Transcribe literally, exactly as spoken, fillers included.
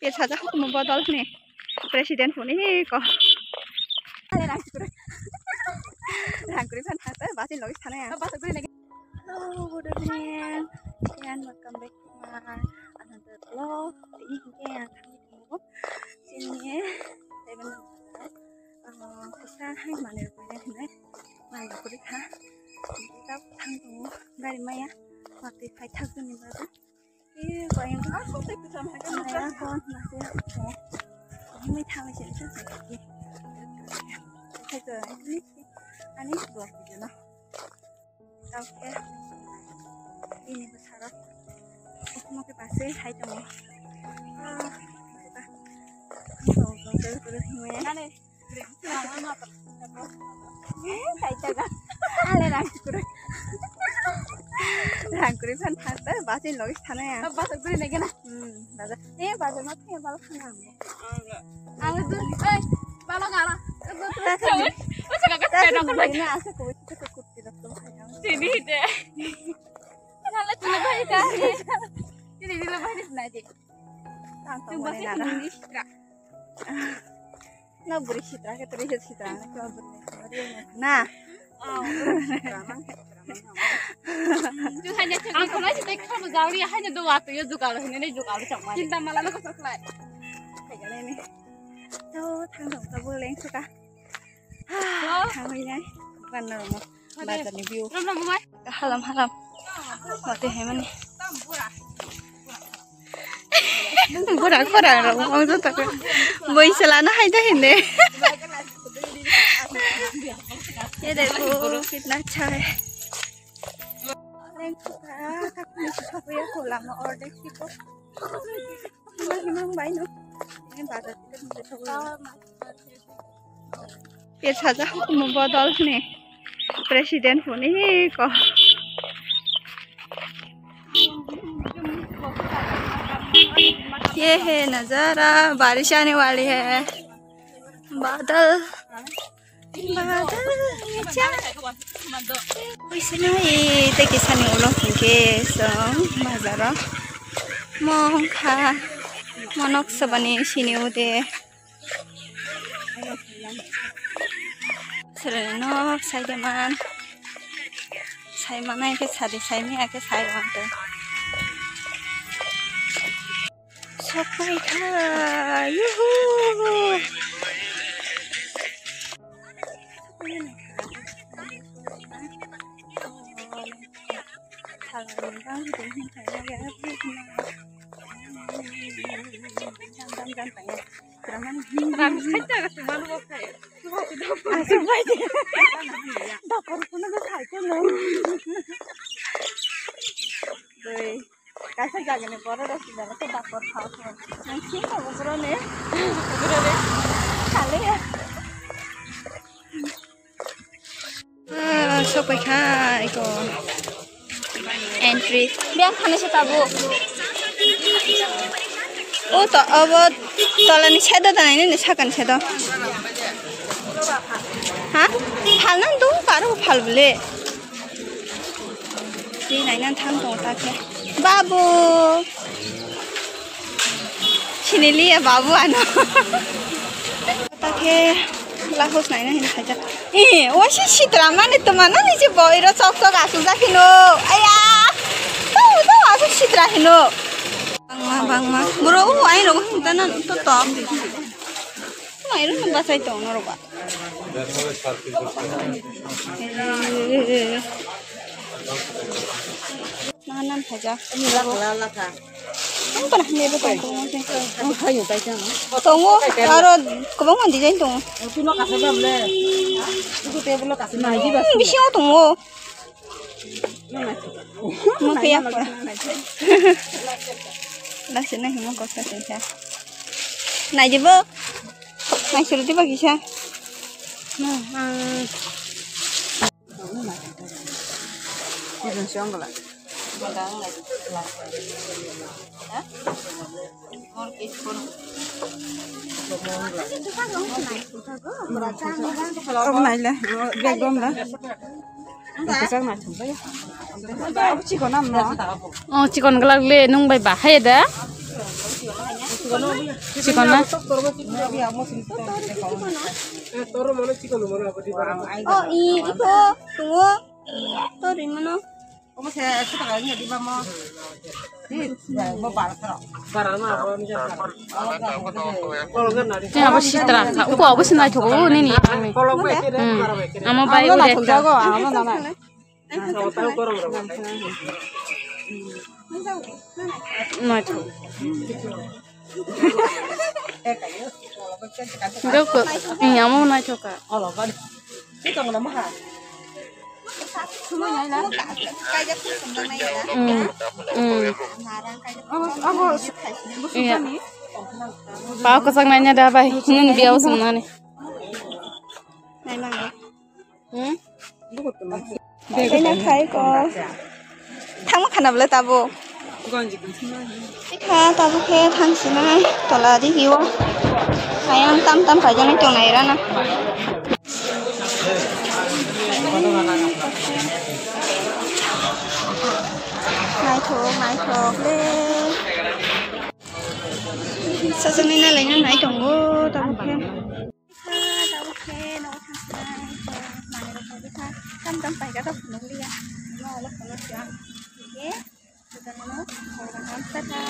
Ye sajak hukumu bodol hwnwi president hwnwi hi ko. Rang kwrwi phan thang ta basi logi thana ya. Hello, good evening and welcome back to my another vlog. Ini hingke yang kami tunggu sini seven kusa hai manir kuya hwnwi manir kuri kha. Kita thang tunggu gari maya waktu khai thak jani baru. Iya, bayang. Aku tak bisa makan. Maya kon masih. Ini thang sih sih sih. Saya ke ini sih. Ani buat gitu nah. Oke. Ini besar. Aku mau ke pasir, hai tunggu. Ah, suka. Tuh, tuh, tuh, tuh, tuh, ya. Mana? Kaitaka. Ale rang kwrwi. Rang kwrwi phan thang ta basi logi thana ya. Basi kwrwi nai gana. Hmm, bazar. Eh, bazar ma thang bal khana. Ang tu, eh, balo gara. Tu tu tu. Asa kakat pedang ko. Ini asa ko itu ko kurti dak tu. Sini de. Ngala tu lebay ka. Sini di lebay di sini aja. Tang tang. Tu basi nana. Ini ka. No buri sitra ke teri sitra na ke buri na. Ang kholai sita khamu jawri hanya do watu yo jugal hini ni jugal chakma. Cinta mala no kosok lai. Kaya ni. To thang dong ka buleng suka. Thang ini. Bukan normal. Bazar ni view. Rom rom mai. Halam halam. Mate hemani. Bura bura rok wng jotto khe. Boi selana hai da hinde. Ye dekho kitna achha hai. Lengkha, lama ordek siko. Mang bai no. Ini bazar kita bisa tahu. Ye sajak hukumu bodol hwnwi president hwnwi ko. ये है नजारा, बारिश आने वाली है। बादल, बादल, ये क्या? Uisina i tei kisani ulo hingke chwng bazaro mongkha monok swbani sini ude. Sere nok saide man. Sai manai khe sadi, sai maya khe sai rwante. Sokpai kha, yuhu. Asik bai de. Dapur kuno do sai kuno. Doi. Kaisa jagani borok rok si jaga khe dapur khao khe. Ang sing tongo borok ni. Borok ni. Khale ya. Ah, sopai kha iko. Entry. Biang khani se tabuk. O to, obo tolani sedo da nai nini sakani sedo. Ha? Phalna dong karo phal bole. Ni naina thang tong ta khe. Babu. Siniliya babu ano. Ta khe lahos naina hin khaja. Eh, wasi sitra mane to mana ni je boiro chok chok asuk jak hino. Aya. To to asuk sitra hino. Bangma bangma. Bro, o ai rogo hin ta na to to. Mai ro no basai tong no roba. Nanan khaja. Laka laka. Ang pala hame ba tong tong. Ang khayo tai tang. Tongo, aro kwbangma design tongo. Tuno kasa ba ble. Tuku table kasa. Naji ba. Bisingo tongo. Mokhe yak pora. Lasi na himo koksa sengkha. Nai dibo. Nai suru dibo kisa. Naile, bag gom da. Oh, chikon glak le nung bai bahai da. Chikon na? Oh, i, iko, tungo. Tori mano. Ni abo sitra kha, uko abo sinai thogo, nini ang. Hmm. Amo bai amo bai na thok jago, amo na na. Naithok. Gak, eh, amo naithok kha. Hmm. Hmm. Iya. Pao kwchak naina da bai. Nwng biao swngnani. Hmm? Khaina khai ko. Thangma khana bwle tabuk. Kha tabuk khe thangsinai tola rihio. Ayang tam tam kaijaknai tongnai rana. Naithok naithok le. Sajagni nai laina nai tongo tabuk khe. Kha tabuk khe nogo thangsinai manwi rok kha tam tam paikha tabuk nukliya. Nogo phunukliya. Khe sajagno hamsa kha.